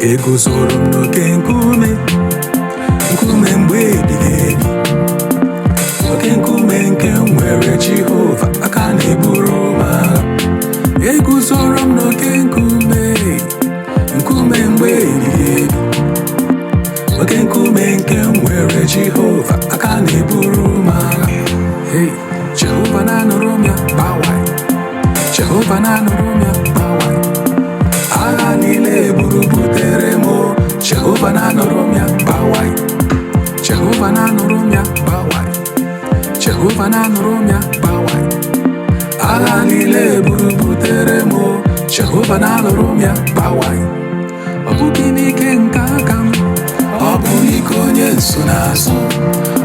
Eguzoro m n'oke nkume, nkume mgbe ebighị ebi, oke nkume nke m nwere Jehova aka na-eburu m agha. Eguzoro m n'oke nkume, nkume mgbe ebighị ebi, oke nkume nke m nwere Jehova aka na-eburu m agha. Hey, Jehova na-anụrụ m ya gbawai. Jehova na-anụrụ m ya gbawai. Agha niile buru butere m o. Jehova na-anụrụ m ya gbawai. Jehova na-anụrụ m ya gbawai. Jehova na-anụrụ m ya gbawai. Agha niile buru butere m o. Jehova na-anụrụ m ya gbawai. Ọ bụghị n'ike nke aka m, ọ bụ n'ike onye nsonaazụ.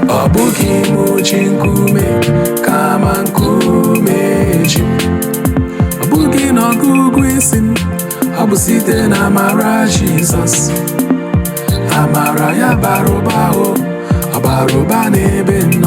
Ọ bụghị m ji nkume, kama nkume ji m. Ọ bụghị n'ọgụgụ isi m, ọ bụ site na amara Jizọs. Amara ya bara ụba o, ọ bara ụba n'ebe m nọ.